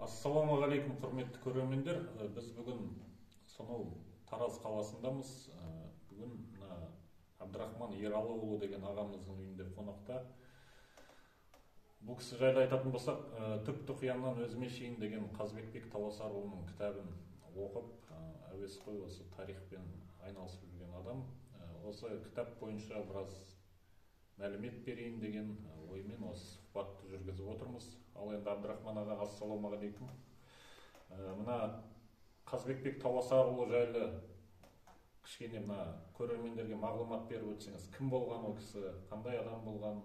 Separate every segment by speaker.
Speaker 1: Ассалаумағалейкум, құрметті көрермендер. Біз бүгін сонау Тараз қаласындамыз. Бүгін мына Абдрахман Ералыұлы деген ағамыздың үйінде қонақта. Бұл кісі жайлы айтатын болсақ, «Түп тұқияннан өзіме шейін» деген Қазыбек Тауасарұлының кітабын оқып, әуесқой осы тарихпен айналысып жүрген адам. Осы кітап бойынша біраз мәлімет берейін деген оймен осы сұхбатты жүргізіп отырмыз. Ал енді, Абдрахман аға, ассалаумағалейкум. Мына Қазыбек Тауасарұлы жайлы кішкене мына көрермендерге мағлұмат беріп өтсеңіз, кім болған ол кісі, қандай адам болған,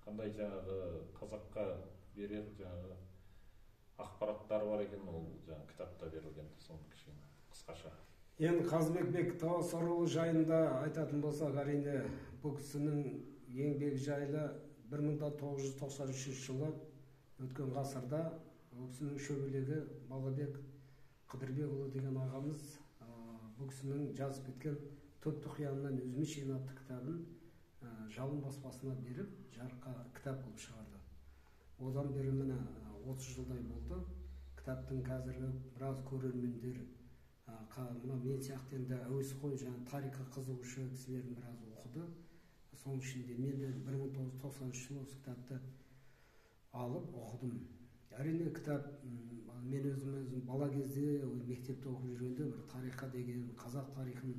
Speaker 1: қандай жаңағы қазаққа берер жаңағы ақпараттары бар екен ол жаңағы кітапта берілген, соны кішкене қысқаша.
Speaker 2: Енді Қазыбек бек Тауасарұлы жайында айтатын болсақ, әрине, бұл кісінің еңбегі жайлы 1993 жылы, өткен ғасырда, бұл кісінің шөберелігі Балабек Қыдырбекұлы деген ағамыз бұл кісінің жазып кеткен «Түп тұқияннан өзіме шейін» атты кітабын Жалын баспасына беріп, жарыққа кітап қылып шығарды. Одан бері, міне, 30 жылдай болды. Кітаптың қазіргі біраз көрермендер, мына мен сияқты енді әуесқой жаңағы тарихқа қызығушы кісілердің біраз оқыды. Соның ішінде мен де 1993 жылы осы кітапты алып оқыдым. Әрине, кітап, мен өзім бала кезде, мектепте оқып жүргенде, бір тарихқа деген, қазақ тарихын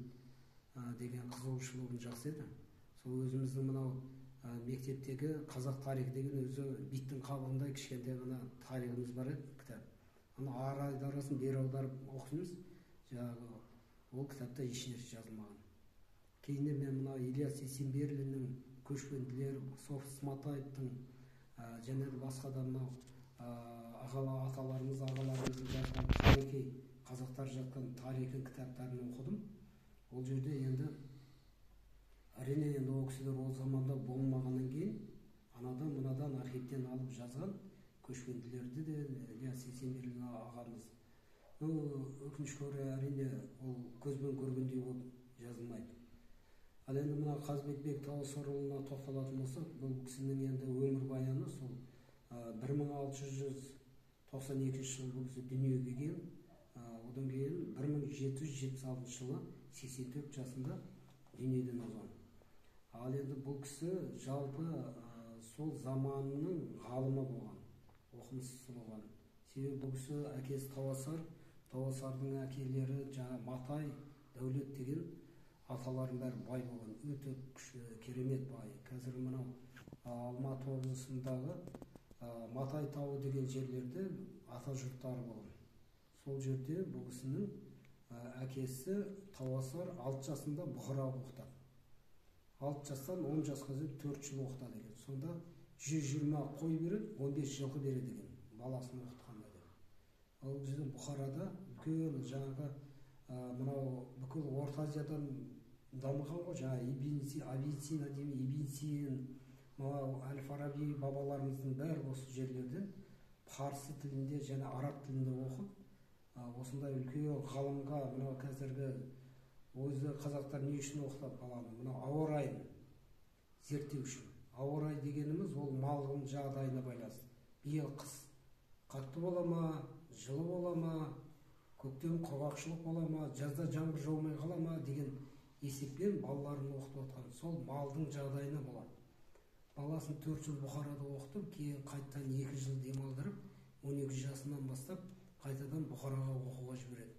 Speaker 2: деген қызығушылығым жақсы еді. Сол өзіміздің мынау мектептегі «Қазақ тарихы» деген өзі биттің қабығындай кішкентай ғана тарихымыз бар еді, кітап. Ана ары аударасын, бері аударып оқимыз. Жаңағы ол кітапта ешнәрсе жазылмаған. Кейіннен мен мына Ильяс Есенберлиннің «Көшпенділер», Софы Сматаевтың және де басқа да мынау аталарымыз, ағаларымыздың жазған тарихи, қазақтар жатқан тарихи кітаптарын оқыдым. Ол жерде енді, әрине, енді ол кісілер ол заманда болмағаннан кейін анадан мынадан архивтен алып жазған «Көшпенділерді» де Ильяс Есенберлин ағамыз, ну, өкінішке орай, әрине, ол көзбен көргендей болып жазылмайды. Ал енді мына Қазыбек бек Тауасарұлына тоқталатын болсақ, бұл кісінің енді өмірбаяны сол 1692 жылы бұл кісі дүниеге келген. Одан кейін 1776 жылы 84 жасында дүниеден озған. Ал енді бұл кісі жалпы сол заманның ғалымы болған, оқымыстысы болған. Себебі бұл кісі әкесі Тауасар, Тауасардың әкелері жаңа Матай, Дәулет деген аталарының бәрі бай болған, өте күшті, керемет бай. Қазір мынау Алматы облысындағы Матай тауы деген жерлерде ата жұрттары болған. Сол жерде бұл кісінің әкесі Тауасар 6 жасында Бұхараға оқытады. 6 жастан 10 жасқа дейін 4 жыл оқытады екен. Сонда 120 қой береді, 15 жылқы береді екен баласын оқытқанда деп. Ол біздің Бұхарада үлкен жаңағы мынау бүкіл Орта Азиядан дамыған ғой, жаңағы Авиценна деймін, Ибн Син, мынау әл Фараби бабаларымыздың бәрі осы жерлерден парсы тілінде және араб тілінде оқып, осындай үлкен ғалымға. Мынау қазіргі өзі қазақтар не үшін оқытады баланы? Мынау ауа райын зерттеу үшін. Ауа райы дегеніміз ол малдың жағдайына байланысты. Биыл қыс қатты бола ма, жылы бола ма, көктем құрғақшылық бола ма, жазда жаңбыр жаумай қала ма деген есеппен балаларын оқытып отқан, сол малдың жағдайына болады. Баласын 4 жыл Бұхарада оқытып, кейін қайтадан 2 жыл демалдырып, 12 жасынан бастап қайтадан Бұхараға оқуға жібереді.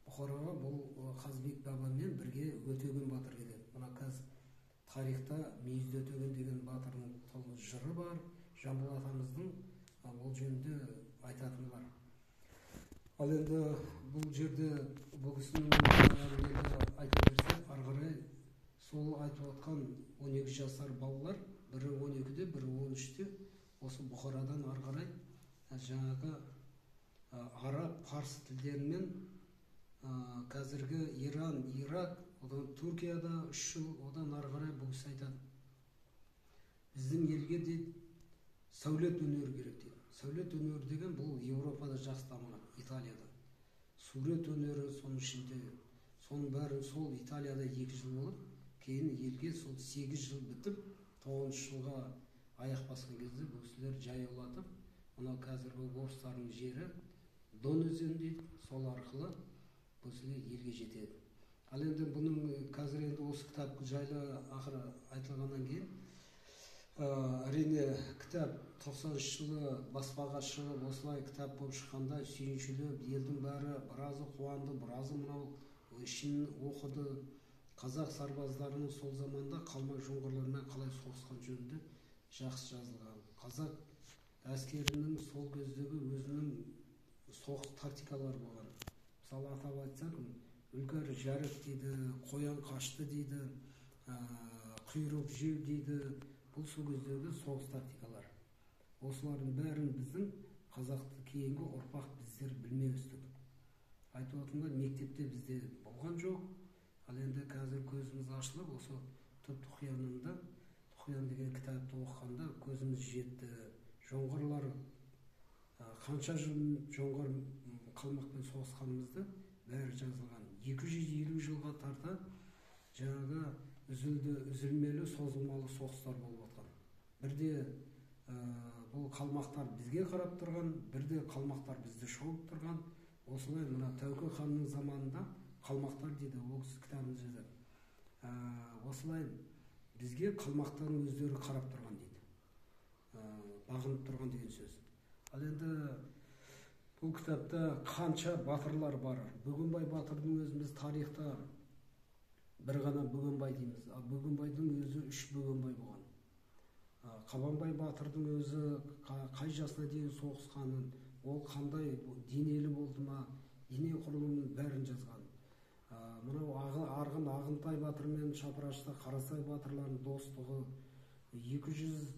Speaker 2: Бұхараға бұл Қазыбек бабамен бірге Өтеген батыр келеді. Мына қазір тарихта Мүйізді Өтеген деген батырдың толы жыры бар, Жамбыл атамыздың ол жөнінде айтатыны бар. Ал енді бұл жерде бұл кісінің айта берсек, ары қарай сол айтып отқан 12 жасар балалар, бірі 12-де, бірі 13-те, осы Бұхарадан ары қарай жаңағы араб, парсы тілдерімен қазіргі Иран, Ирак, одан Түркияда 3 жыл, одан ары қарай бұл кісі айтады: «Біздің елге, – дейді, – сәулет өнері керек», – дейді. Сәулет өнері деген бұл Еуропада жақсы дамыған, Италияда. Сурет өнері соның ішінде, соның бәрін сол Италияда 2 жыл болып, кейін елге сол 8 жыл бітіп, 9 жылға аяқ басқан кезде бұл кісілер жаяулатып Мынау қазіргі орыстардың жері Дон өзені дейді, сол арқылы бұл кісілер елге жетеді. Ал енді бұның қазір енді осы кітап жайлы ақыры айтылғаннан кейін, әрине кітап 90 жылы баспаға шығып, осылай кітап болып шыққанда сүйіншілеп, елдің бәрі біразы қуанды, біразы мынау ішін оқыды. Қазақ сарбаздарының сол заманда қалмақ жоңғарлармен қалай соғысқан жөнінде жақсы жазылған. Қазақ әскерінің сол кездегі өзінің соғыс тактикалары болған. Мысалы атап айтсақ, үлгер жарық дейді, қоян қашты дейді, құйрық жеу дейді. Бұл сол кездегі соғыс тактикалары. Осылардың бәрін біздің қазақты кейінгі ұрпақ біздер білмей өстік. Айтып отырмын, мектепте бізде болған жоқ. Ал енді қазір көзіміз ашылып, осы түп Тұқиянында, Тұқиян деген кітапты оқығанда көзіміз жетті. Жоңғарлар қанша жыл жоңғар қалмақпен соғысқанымызды бәрі жазылған. 250 жылға тарта жаңағы үзілді, үзілмелі, созылмалы соғыстар болып жатқан. Бірде бұл қалмақтар бізге қарап тұрған, бірде қалмақтар бізді шауып тұрған. Осылай мына Тәуке ханның заманында қалмақтар дейді, ол кісі кітабында жазады. Осылай бізге қалмақтардың өздері қарап тұрған дейді. Бағынып тұрған деген сөз. Ал енді бұл кітапта қанша батырлар бар. Бөгенбай батырдың өзін біз тарихта бір ғана Бөгенбай дейміз. Ал Бөгенбайдың өзі 3 Бөгенбай болған. Қабанбай батырдың өзі қай жасына дейін соғысқанын, ол қандай денелі болды ма, дене құрылымын бәрін жазған. Мынау Арғын Ағынтай батыр мен Шапырашты Қарасай батырлардың достығы 200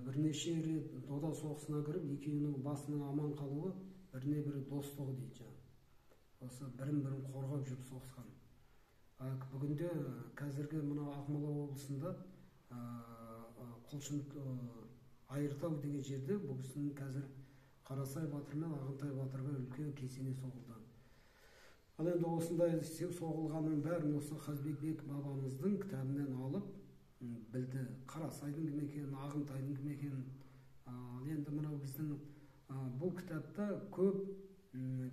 Speaker 2: бірнеше рет дода соғысына кіріп, екеуінің басының аман қалуы біріне бірі достығы дейді жаңа. Осы бірін-бірін қорғап жүріп соғысқан. Бүгінде қазіргі мынау Ақмола облысында Құлшын Айыртау деген жерде бұл кісінің қазір Қарасай батыр мен Ағынтай батырға үлкен кесене соғылды. Ал енді осындай соғылғанның бәрін осы Қазбек бек бабамыздың кітабынан алып білді. Қарасайдың кім екенін, Ағынтайдың кім екенін. Ал енді мынау біздің бұл кітапта көп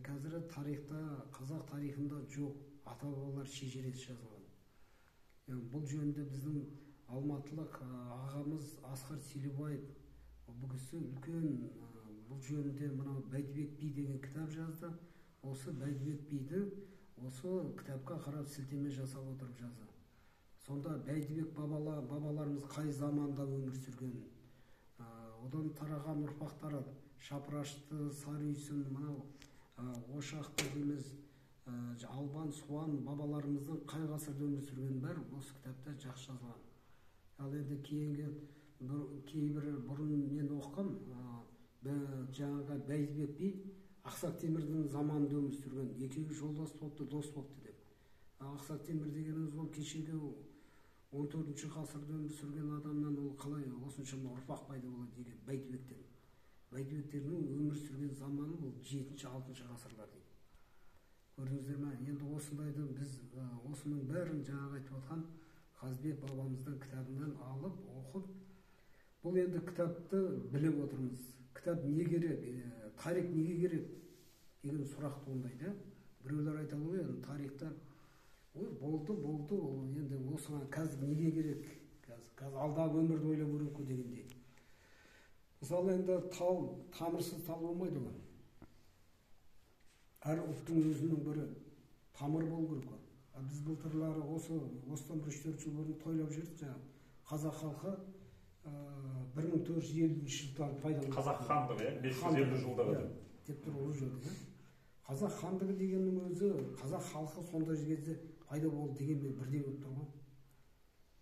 Speaker 2: қазіргі тарихта, қазақ тарихында жоқ ата-бабалар шежіресі жазылған. Бұл жөнінде біздің алматылық ағамыз Асқар Селебаев, бұл кісі үлкен бұл жөнінде мынау Бәйдібек би деген кітап жазды. Осы Бәйдібек биді осы кітапқа қарап сілтеме жасап отырып жазды. Сонда Бәйдібек бабаларымыз қай заманда өмір сүрген, одан тараған ұрпақтары Шапырашты, Сарыүйсін, мынау Ошақты дейміз, Албан, Суан бабаларымыздың қай ғасырда өмір сүргенін бәрі осы кітапта жақсы жазылған. Ал енді кейінгі кейбір бұрын мен оқығам, жаңағы Бәйдібек би Ақсақ Темірдің заманында өмір сүрген, екеуі жолдас болыпты, дос болыпты деп. Ақсақ Темір дегеніміз ол кешегі 14-ші ғасырда өмір сүрген адамнан ол қалай осыншама ұрпақ пайда болады деген Бәйдібектен. Бәйдібектердің өмір сүрген заманы ол 7-6 ғасырлар дейді. Көрдіңіздер ме? Енді осындайды біз осының бәрін жаңағы айтып отқан Қазбек бабамыздың кітабынан алып, оқып, бұл енді кітапты біліп отырмыз. Кітап не керек, тарих неге керек деген сұрақ туындайды. Біреулер айтады ғой, енді тарихта ой болды, болды, ол енді осыған қазір неге керек, қазір алдағы өмірді ойлап көрейік қой дегендей. Мысалы енді тал, тамырсыз тал болмайды ғой. Әр ұлттың өзінің бірі тамыр болу керек қой. Біз былтырлары осыдан бір 3-4 жыл бұрын тойлап жүрдік, жаңағы қазақ халқы 1450 жылдан пайда болды.
Speaker 1: Қазақ хандығы, 550 жылдағы
Speaker 2: деп тұр ол жерде. Қазақ хандығы дегеннің өзі қазақ халқы сондай кезде пайда болды дегенмен бірдей болып тұр ғой.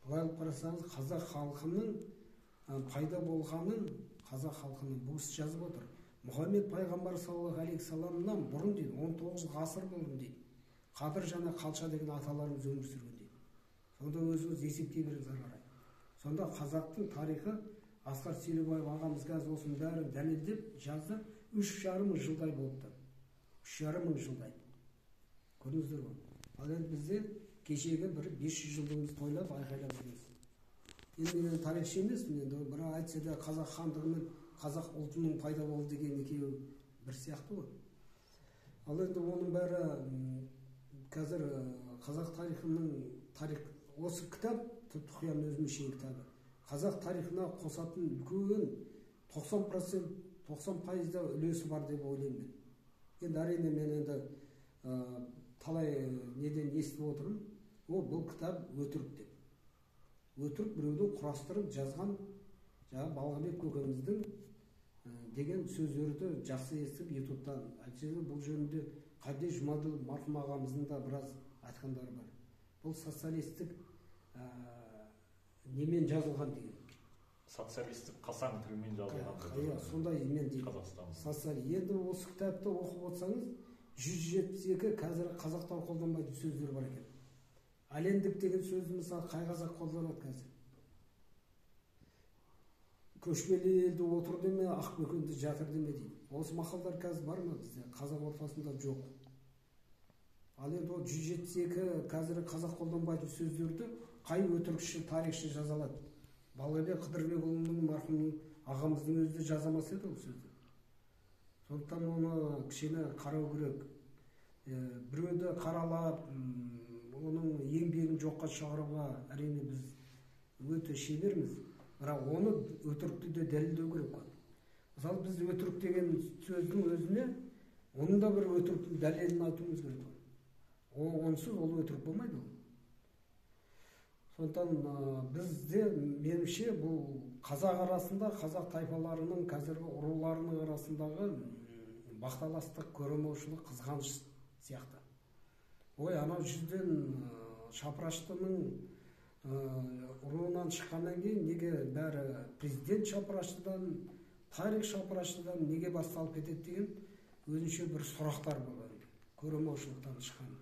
Speaker 2: Былай алып қарасаңыз, қазақ халқының пайда болғанын қазақ халқының бұл кісі жазып отыр. Мұхаммед пайғамбар саллаллаху алейхи саламнан бұрын дейді, 19 ғасыр бұрын дейді. Қадыр және Қалша деген аталарымыз өмір сүрген дейді. Сонда өзіңіз есептей беріңіз ары қарай. Сонда қазақтың тарихы Асқар Селебаев ағамыз қазір осының бәрін дәлелдеп жазды. 3,5 мың жылдай болыпты. 3,5 мың жылдай. Көрдіңіздер ғой. Ал енді бізде кешегі бір 500 жылдығымыз тойлап айқайлап жүрміз. Енді мен тарихшы емеспін, енді бірақ әйтсе де қазақ хандығымен қазақ ұлтының пайда болды деген екеуі бір сияқты ғой. Ал енді оның бәрі қазір қазақ тарихының тарих, осы кітап Түп-Тұқиян өзіме шейін кітабы қазақ тарихына қосатын үлкен 90%, 90% үлесі бар деп ойлаймын мен. Енді әрине мен енді талай неден естіп отырмын, о бұл кітап өтірік деп. Өтірік біреудің құрастырып жазған жаңағы Балғабек көкеміздің деген сөздерді жақсы естіп ютубтан. Әйтпесе бұл жөнінде Қабдеш Жұмаділ марқұм ағамыздың да біраз айтқандары бар. Бұл социалистік немен жазылған деген.
Speaker 1: Социалистік қасаң тілмен жазылған.
Speaker 2: Иә, сондай мен дейді. Қазақстан. Енді осы кітапты оқып отырсаңыз, 172 қазір қазақтар қолданбайтын сөздер бар екен. Әлемдік деген сөзді мысалы қай қазақ қолданады қазір? Көшпелі елді отыр деме, ақбөкенді жатыр деме дейді. Осы мақалдар қазір бар ма бізде? Қазақ ортасында жоқ. Ал енді ол 172 қазір қазақ қолданбайтын сөздерді қай өтірікші тарихшы жаза алады? Балғабек Қыдырбекұлының марқұмның ағамыздың өзі де жаза алмас еді ол сөзді. Сондықтан оны кішкене қарау керек. Біреуді қаралап, оның еңбегін жоққа шығаруға әрине біз өте шеберміз. Бірақ оны өтірікті де дәлелдеу керек қой. Мысалы біз өтірік деген сөздің өзіне оның да бір өтіріктің дәлелін айтуымыз керек қой. Онсыз ол өтірік болмайды ол. Сондықтан бізде меніңше бұл қазақ арасында, қазақ тайпаларының қазіргі руларының арасындағы бақталастық, көреалмаушылық, қызғаныш сияқты. Ой, анау жүзден шапыраштының руынан шыққаннан кейін неге бәрі президент шапыраштыдан, тарих шапыраштыдан неге басталып кетеді деген өзінше бір сұрақтар болады. Көреалмаушылықтан шыққан,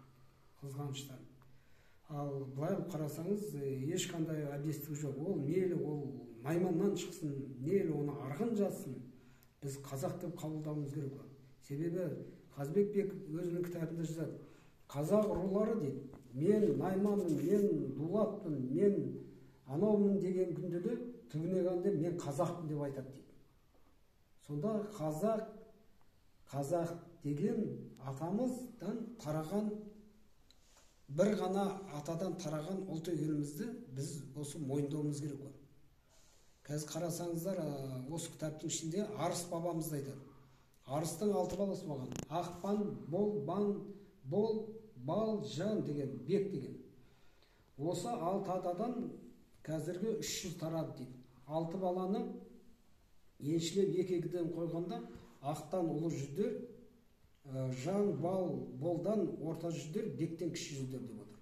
Speaker 2: қызғаныштан. Ал былай қарасаңыз, ешқандай әбестік жоқ. Ол мейлі ол найманнан шықсын, мейлі оны арғын жазсын, біз қазақ деп қабылдауымыз керек. Себебі Қазбек бек өзінің кітабында жазады. Қазақ рулары дейді, мен найманмын, мен дулатпын, мен анаумын деген күнде де түбіне келгенде мен қазақпын деп айтады дейді. Сонда қазақ, қазақ деген атамыздан тараған, бір ғана атадан тараған ұлт екенімізді біз осы мойындауымыз керек қой. Қазір қарасаңыздар, осы кітаптың ішінде Арыс бабамызды айтады. Арыстың 6 баласы болған. Ақпан, Бол, Бан, Бол, Бал, Жан деген, Бек деген. Осы 6 атадан қазіргі 300 тарады дейді. 6 баланы еншілеп екі-екіден қойғанда Ақтан ұлы жүздер, Жан, Бал, Болдан орта жүздер, Бектен кіші жүздер деп отыр.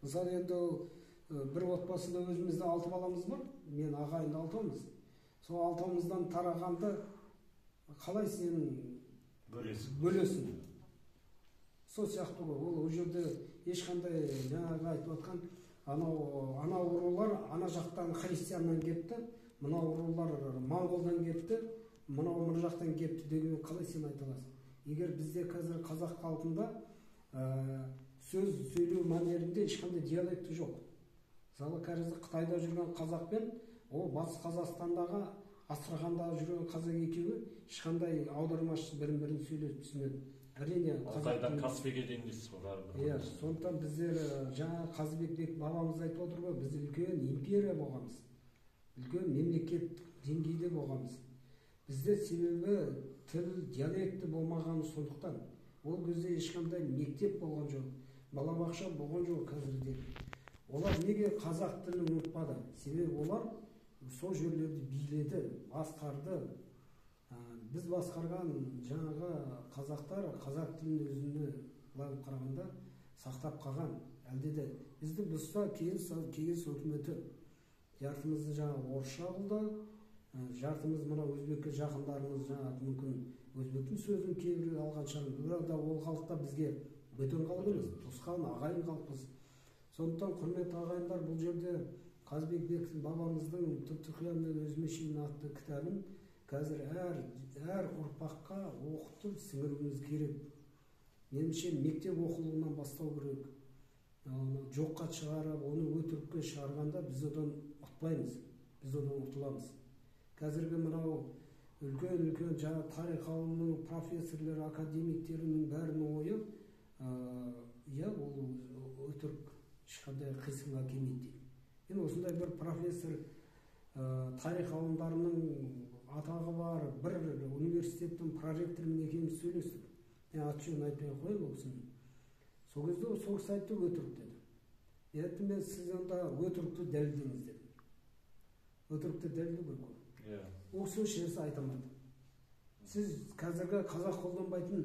Speaker 2: Мысалы енді бір отбасында өзімізде 6 баламыз бар, мен ағайынды алтауымыз. Сол алтауымыздан тарағанды қалай сен бөлесің? Сол сияқты ғой. Ол жерде ешқандай жаңағы айтып отқан анау рулар ана жақтан христианнан кепті, мынау рулар моңғолдан кепті, мынау мына жақтан кепті деген қалай сен айта аласың? Егер бізде қазір қазақ халқында сөз сөйлеу мәнерінде ешқандай диалекті жоқ. Мысалы қазір Қытайда жүрген қазақ пен о Батыс Қазақстандағы Астрахандағы жүрген қазақ екеуі ешқандай аудармашысыз бірін-бірін сөйлесіп түсінеді. Әрине,
Speaker 1: Алтайдан Каспийге дейін дейсіз ғой бәрібір.
Speaker 2: Иә, сондықтан біздер жаңа Қазыбек бек бабамыз айтып отыр ғой, біз үлкен империя болғанбыз. Үлкен мемлекеттік деңгейде болғанбыз. Бізде себебі тіл диалекті болмағаны сондықтан. Ол кезде ешқандай мектеп болған жоқ, балабақша болған жоқ қазірде. Олар неге қазақ тілін ұмытпады? Себебі олар сол жерлерді биледі, басқарды. Біз басқарған жаңағы қазақтар қазақ тілін өзіне былай қарағанда сақтап қалған. Әлде де бізді бұзса кеңес өкіметі жартымызды жаңа орысша қылды, жартымыз мына өзбекке жақындарымыз жаңа мүмкін өзбектің сөзін кейбіреу алған шығар. Бірақ да ол халықта бізге бөтен халық емес, туысқан ағайын халықпыз. Сондықтан құрметті ағайындар, бұл жерде Қазыбек бек бабамыздың Түп-Тұқиян мен өзіме шейін атты кітабын қазір әр ұрпаққа оқытып сіңіруіміз керек. Меніңше мектеп оқулығынан бастау керек. Оны жоққа шығарып, оны өтірікке шығарғанда біз одан ұтпаймыз, біз одан ұтыламыз. Қазіргі мынау Үлкен-үлкен жаңа тарих ғылымының профессорлары, академиктерінің бәрінің ойы, иә, ол өтірік, ешқандай қисынға келмейді дейді. Енді осындай бір профессор, тарих ғылымдарының атағы бар бір университеттің проректорымен екеуміз сөйлестік. Мен аты жөнін айтпай ақ қояйын ол кісінің. Сол кезде сол кісі айтты, өтірік деді. Мен айттым, мен сіз онда өтірікті дәлелдеңіз дедім. Өтірікті дәлелдеу керек қой. Ол кісі ешнәрсе айта алмады. Сіз қазіргі қазақ қолданбайтын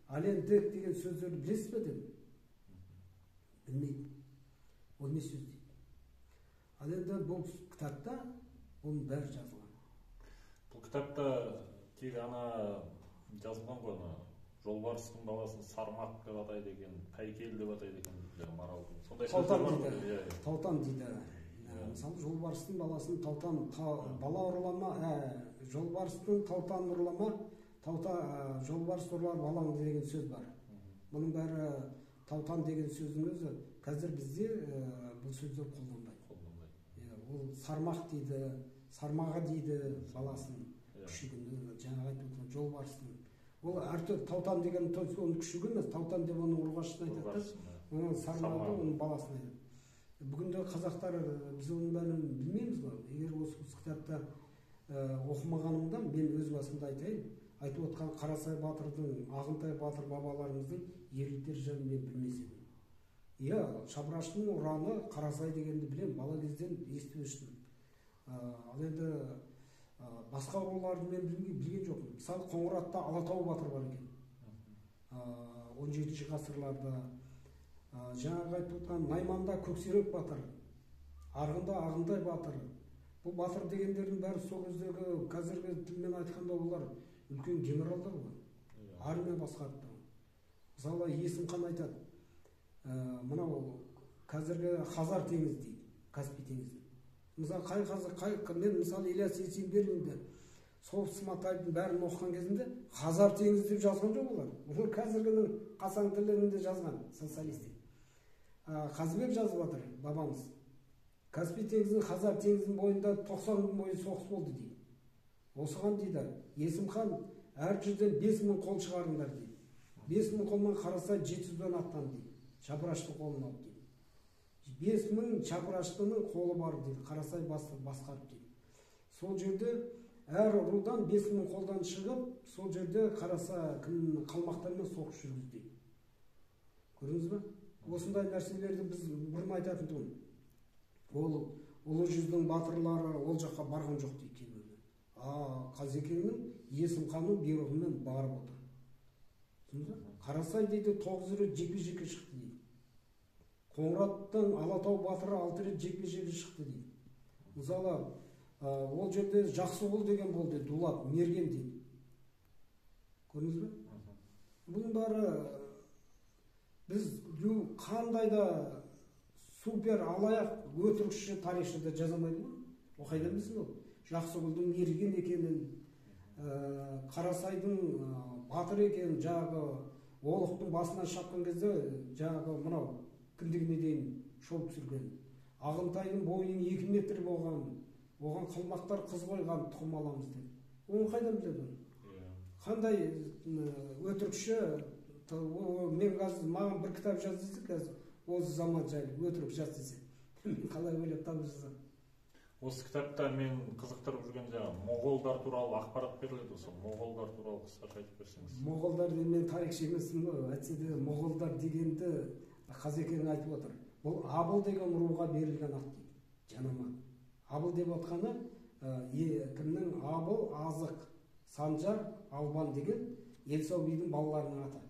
Speaker 2: алендек деген сөздерді білесіз бе дедім. Білмейді. Ол не сөз дейді. Ал енді бұл кітапта оның бәрі жазылған.
Speaker 1: Бұл кітапта тек ана жазылған ғой, ана жолбарыстың баласын сармақ деп атайды екен, тәйкел деп атайды екен, жаңағы маралдың. Сондай
Speaker 2: Таутан
Speaker 1: сөздер бар
Speaker 2: дейді.
Speaker 1: ғой. Иә.
Speaker 2: Таутан дейді. Мысалы, жолбарыстың баласын таутан, бала ұрлама, жолбарыстың таутанын ұрлама, жолбарыс ұрлар балаңды деген сөз бар. Бұның бәрі таутан деген сөздің өзі қазір бізде бұл сөздер қолданбайды.
Speaker 1: Қолданбайды.
Speaker 2: Иә, ол сармақ дейді, сармаға дейді баласын, күшігін, жаңағы айтып отырған жолбарыстың. Ол әртүрлі таутан деген оның күшігі емес, таутан деп оның ұрғашысын айтады да,
Speaker 1: Ұрғашысын, иә.
Speaker 2: оның сармағы,
Speaker 1: Сармағы.
Speaker 2: оның баласын айтады. Бүгінде қазақтар, біз оның бәрін білмейміз ғой. Егер осы кітапта оқымағанымда, мен өз басымда айтайын, айтып отқан Қарасай батырдың, Ағынтай батыр бабаларымыздың ерліктері жайлы мен білмес едім. Иә, Шапыраштың ұраны Қарасай дегенді білемін, бала кезден естіп өстім. Ал енді басқа руларды мен білген жоқпын. Мысалы, Қоңыратта Алатау батыр бар екен. 17 ғасырларда. Жаңағы айтып отқан Найманда Көксерек батыр, Арғында Ағынтай батыр. Бұл батыр дегендердің бәрі сол кездегі, қазіргі тілмен айтқанда олар үлкен генералдар ғой. Армия басқарып тұрған. Мысалы, Есімхан айтады, мынау қазіргі Хазар теңізі дейді, Каспий теңізі. Мысалы, қай қазір, қай, мен мысалы Ильяс Есенберлинді, Софы Сматайдың бәрін оқыған кезімде Хазар теңізі деп жазған жоқ олар. Олар қазіргінің қасаң тілінде жазған, социалистік. Қазыбек жазып жатыр, бабамыз. Каспий теңізінің, Хазар теңізінің бойында 90 күн бойы соғыс болды дейді. Осыған дейді, Есімхан әр жерден 5000 қол шығарыңдар дейді. 5000 қолмен Қарасай 700-ден аттан дейді. Шапырашты қолын алып дейді. 5000 шапыраштының қолы бар дейді, Қарасай басқарып дейді. Сол жерде әр рудан 5000 қолдан шығып, сол жерде Қарасай кім қалмақтармен соғыс жүргізді дейді. Көрдіңіз бе? Осындай нәрселерді біз бұрын айтатын тұғын. Ол Ұлы жүздің батырлары ол жаққа барған жоқ дейді кейбіреулер. Қазекеңнің Есімханның бұйрығымен барып отыр. Түсіндіңіз бе? Қарасай дейді 9 рет жекпе-жекке шықты дейді. Қоңыраттың Алатау батыры 6 рет жекпе-жекке шықты дейді. Мысалы, ол жерде Жақсығұл деген болды, Дулат, мерген дейді. Көрдіңіз бе? Бұның бәрі біз қандай да супер алаяқ өтірікші тарихшы да жаза алмайды ғой. Ол қайдан білсін ол? Жақсығұлдың мерген екенін, Қарасайдың батыр екенін, жаңағы Олықтың басынан шапқан кезде жаңағы мынау кіндігіне дейін шолып түсірген. Ағынтайдың бойының 2 метр болған, оған қалмақтар қыз қойған тұқым аламыз деп. Оны қайдан біледі оны? Қандай өтірікші, мен қазір маған бір кітап жаз десе, қазір осы заман жайлы өтірік жаз десе, мен қалай ойлап тауып жазамын?
Speaker 1: Осы кітапта мен қызықтырып жүрген жаңағы моғолдар туралы ақпарат беріледі, осы моғолдар туралы қысқаша айтып берсеңіз.
Speaker 2: Моғолдар деген мен тарихшы емеспін ғой, әйтсе де моғолдар дегенді Қазекең айтып отыр. Бұл Абыл деген руға берілген ат дейді, жанама. Абыл деп отқаны, кімнің Абыл, Азық, Санжар, Албан деген Елсау бидің балаларының аты.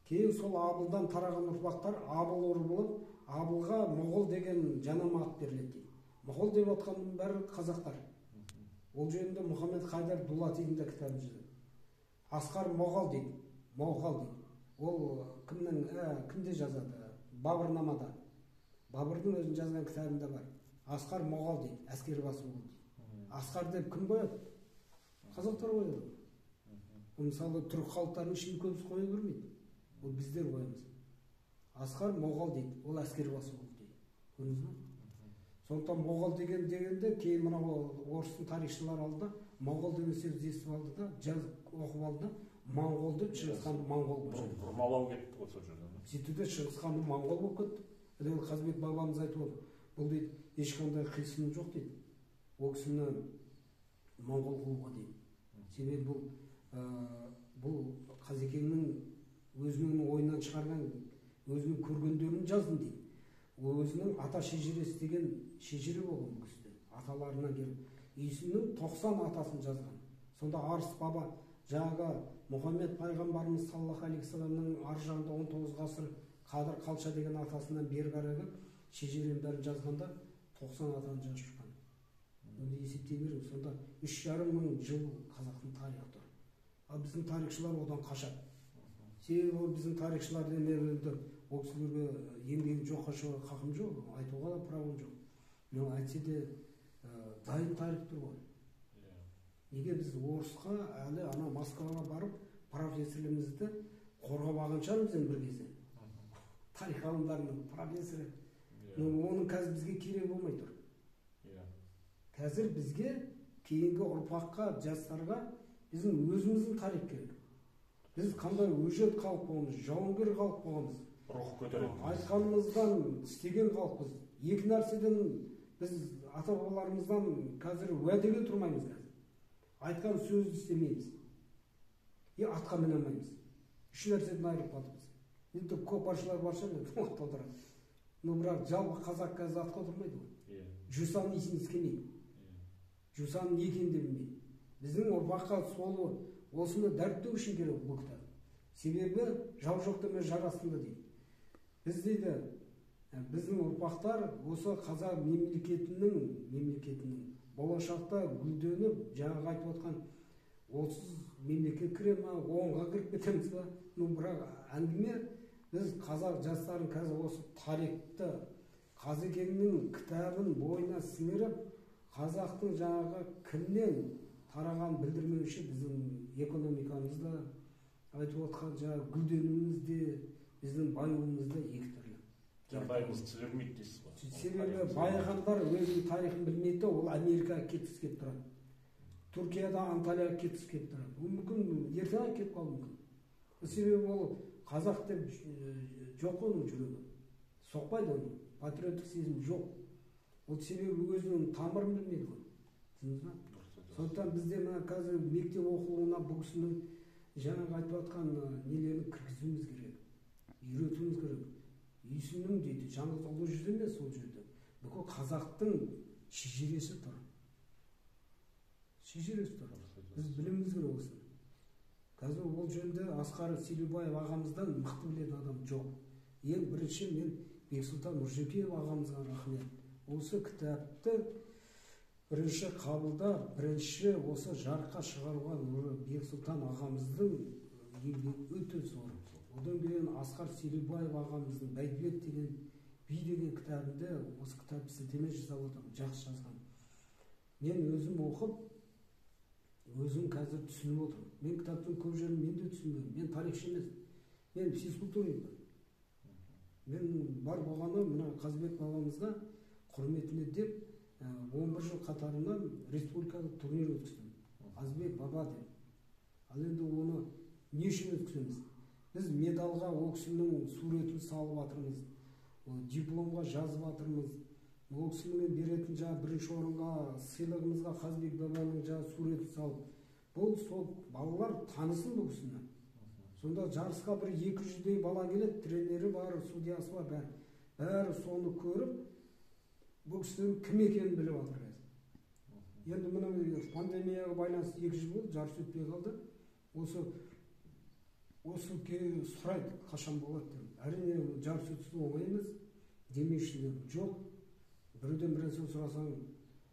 Speaker 2: Кейін сол Абылдан тараған ұрпақтар Абыл ұры болып, Абылға Моғол деген жанама ат беріледі дейді. Моғол деп отқанның бәрі қазақтар. Ол жөнінде Мұхаммед Хайдар Дулатидің де кітабын жазады. Асқар Моғол дейді, Моғол дейді. Ол кімде жазады? Бабырнамада. Бабырдың өзінің жазған кітабында бар. Асқар Моғол дейді, әскер басы болды дейді. Асқар деп кім қояды? Қазақтар қояды. Ол мысалы түрік халықтарының ішінде көбісі қоя бермейді. Ол біздер қоямыз. Асқар Моғол дейді, ол әскер басы болды дейді. Көрдіңіз бе? Сондықтан Моғол дегенде кейін мынау орыстың тарихшылары алды, Моғол деген сөзді естіп алды да, жазып оқып алды да, моңғол деп Шыңғыс ханды моңғол болып
Speaker 1: бұрмалау кетті ғой сол жерден.
Speaker 2: Сөйтті де Шыңғыс ханды моңғол болып кетті. Одан Қазыбек бабамыз айтып отыр, бұл дейді ешқандай қисыны жоқ дейді, ол кісіні моңғол қылуға дейді. Себебі бұл Қазекеңнің өзінің ойынан шығарған, өзінің көргендерін жаздым дейді. Өзінің ата шежіресі деген шежіре болған бұл кісіде, аталарынан келіп Үйсіннің 90 атасын жазған. Сонда Арыс баба жаңағы Мұхаммед пайғамбарымыз саллаллаху алейхи вассаламның ар жағында 19 ғасыр Қадыр Қалша деген атасынан бері қарайғы шежіренің бәрін жазғанда 90 атаны жазып шыққан. Енді есептей беріңіз, сонда 3,5 мың жыл қазақтың тарихы тұр. Ал біздің тарихшылар одан қашады. Себебі ол біздің тарихшылардан енді ол кісілерге еңбегін жоққа шығаруға хақым жоқ, айтуға да правом жоқ. Но әйтсе де дайын тарих тұр ғой. Неге біз орысқа әлі ана Москваға барып профессорлерімізді қорғап алған шығармыз енді бір кезде. Тарих ғалымдарының профессоры. Но оның қазір бізге керек болмай тұр. Қазір бізге кейінгі ұрпаққа, жастарға біздің өзіміздің тарих керек. Біз қандай өжет халық болғанбыз, жауынгер халық болғанбыз.
Speaker 1: Рух көтеретін.
Speaker 2: Айтқанымыздан істеген халықпыз. Екі нәрседен біз ата-бабаларымыздан қазір уәдеге тұрмаймыз қазір. Айтқан сөзді істемейміз. И атқа міне алмаймыз. Үш нәрседен айырылып қалдық біз. Енді көкпаршылар бар шығар, енді атқа отырады. Но бірақ жалпы қазақ қазір атқа отырмайды ғой. Жусанның иісін иіскемейді. Жусанның не екенін де білмейді. Біздің ұрпаққа сол осыны дәріптеу үшін керек бұл кітап. Себебі жау жоқ деме жар астында дейді. Біз дейді, біздің ұрпақтар осы қазақ мемлекетінің болашақта гүлденіп, жаңағы айтып отқан 30 мемлекет кіре ма, 10-ға кіріп кетеміз ба? Ну, бірақ әңгіме біз қазақ жастарын қазір осы тарихты, Қазекеңнің кітабын бойына сіңіріп, қазақтың жаңағы кімнен тарағанын білдірмеуші біздің экономикамызда, айтып отқан жаңағы гүлденуіміз де, біздің баюымыз да екі түрлі.
Speaker 1: Жағдайымыз түзелмейді дейсіз ғой.
Speaker 2: Себебі байығандар өзінің тарихын білмейді, ол Америкаға кеткісі келіп тұрады. Түркияда Анталияға кеткісі келіп тұрады. Ол мүмкін ертең кетіп қалуы мүмкін. Себебі ол қазақ деп жоқ қой оның жүрегі. Соқпайды оның, патриоттық сезім жоқ. Ол себебі өзінің тамырын білмейді ғой. Түсіндіңіз ба? Сондықтан бізде мына қазір мектеп оқулығына бұл кісінің жаңағы айтып жатқан нелерін кіргізуіміз керек, үйретуіміз керек. Үйсіннің дейді, жалғыз ұлы жүз емес ол жерде. Бүкіл қазақтың шежіресі тұр. Шежіресі тұр. Біз білуіміз керек осыны. Қазір ол жөнінде Асқар Селеубаев ағамыздан мықты білетін адам жоқ. Ең бірінші мен Бексұлтан Нұржекеев ағамызға рахмет. Осы кітапты бірінші қабылдап, бірінші осы жарыққа шығаруға Бексұлтан ағамыздың еңбегі өте зор. Одан кейін Асқар Селеубаев ағамыздың Бәйдібек деген би деген кітабында осы кітап сілтеме жасап отыр, жақсы жазған. Мен өзім оқып, өзім қазір түсініп отырмын. Мен кітаптың көп жерін мен де түсінбедім. Мен тарихшы емеспін. Мен физкультурникпін. Мен бар болғаны мына Қазыбек бабамызға құрметіне деп 11 жыл қатарынан республикалық турнир өткіздім. Қазыбек баба деп. Ал енді оны не үшін өткіземіз? Біз медалға ол кісінің суретін салып жатырмыз, дипломға жазып жатырмыз. Ол кісінің беретін жаңа бірінші орынға сыйлығымызға Қазыбек бабаның жаңа суретін салып, бұл сол балалар танысын бұл кісіні. Сонда жарысқа бір 200-дей бала келеді, тренері бар, судьясы бар, бәрі. Бәрі соны көріп, бұл кісінің кім екенін біліп жатыр қазір. Енді мына пандемияға байланысты 2 жыл болды, жарыс өтпей қалды. Осы сұрайды, қашан болады деп. Әрине, жарыс өткізу оңай емес, демеушілер жоқ. Біреуден бір нәрсе сұрасаң,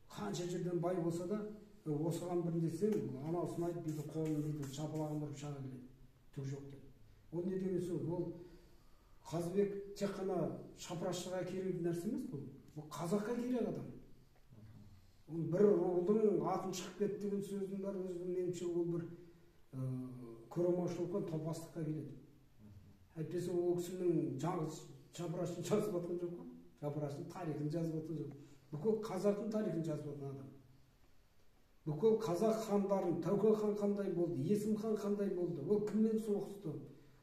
Speaker 2: қанша жерден бай болса да, осыған бір десең, анауысын айтып, бүйтіп қолын бүйтіп шапалағын ұрып шыға келеді. Түк жоқ деп. Ол не деген сөз? Ол Қазыбек тек қана шапырашыға керек нәрсе емес бұл. Бұл қазаққа керек адам. Ол бір рудың атын шығып кетті деген сөздің бәрі өзінің меніңше ол бір көреалмаушылық пен топастыққа келеді. Әйтпесе ол кісінің жалғыз шапырашын жазып жатқан жоқ қой. Шапырашының тарихын жазып жатқан жоқ. Бүкіл қазақтың тарихын жазып жатқан адам. Бүкіл қазақ хандарын, Тәуке хан қандай болды, Есім хан қандай болды, ол кіммен соғысты,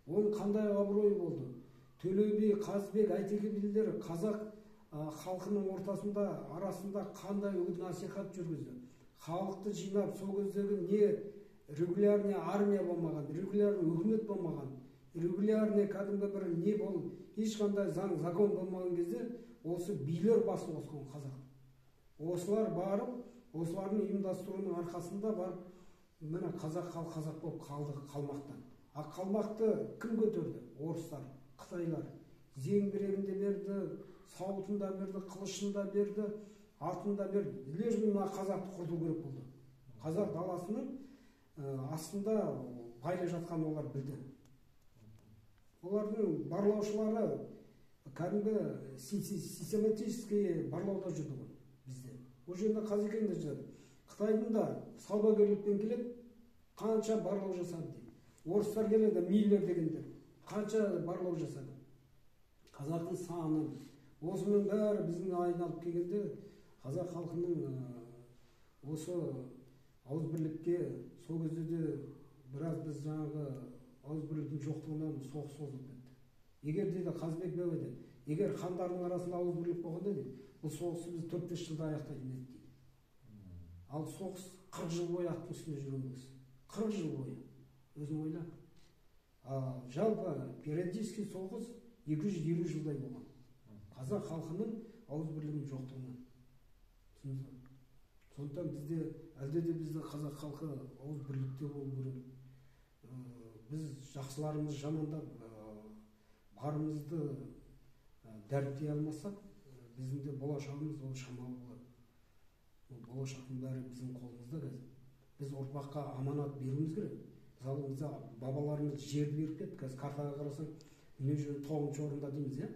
Speaker 2: оның қандай абыройы болды. Төле би, Қазыбек, Әйтеке билер қазақ халқының ортасында, арасында қандай үгіт насихат жүргізді. Халықты жинап, сол кездегі не регулярный армия болмаған, регулярный үкімет болмаған, регулярный кәдімгі бір не бол, ешқандай заң, закон болмаған кезде осы билер бас қосқан қазақ. Осылар барып, осылардың ұйымдастыруының арқасында барып, міне қазақ халық қазақ болып қалды қалмақтан. А қалмақты кім көтерді? Орыстар, қытайлар. Зеңбірегін де берді, сауытын да берді, қылышын да берді, атын да берді. Лишь бы мына қазақты құрту керек болды. Қазақ даласының астында байлық жатқанын олар білді. Олардың барлаушылары кәдімгі систематический барлауда жүрді ғой бізде. Ол жерде Қазекең де жазады. Қытайдың да саудагерлікпен келеді, қанша барлау жасады дейді. Орыстар келеді, Миллер дегендер, қанша барлау жасады. Қазақтың санын, осының бәрі біздің айналып келгенде қазақ халқының осы ауызбірлікке сол кезде де біраз біз жаңағы ауызбірліктің жоқтығынан соғыс созылып кетті. Егер дейді Қазыбек бәуе дейді, егер хандардың арасында ауызбірлік болғанда дейді, бұл соғысты біз 4-5 жылда аяқтайтын едік дейді. Ал соғыс 40 жыл бойы аттың үстінде жүрген бұл кісі. 40 жыл бойы. Өзің ойла. Жалпы периодический соғыс 250 жылдай болған. Қазақ халқының ауызбірлігінің жоқтығынан. Түсіндіңіз ба? Сондықтан бізде әлде де бізде қазақ халқы ауызбірлікте болу керек. Біз жақсыларымыз жамандап, барымызды дәріптей алмасақ, біздің де болашағымыз ол шамалы болады. Ол болашақтың бәрі біздің қолымызда қазір. Біз ұрпаққа аманат беруіміз керек. Мысалы, бізде бабаларымыз жерді беріп кетті. Қазір картаға қарасаң, мына жер 9-шы орында дейміз, иә?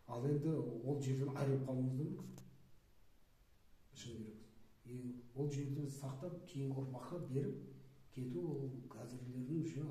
Speaker 2: Ал енді ол жерден айырылып қалуымыз да мүмкін. Шыны керек. Ол жерді біз сақтап, кейінгі ұрпаққа беріп кету ол қазіргілердің уже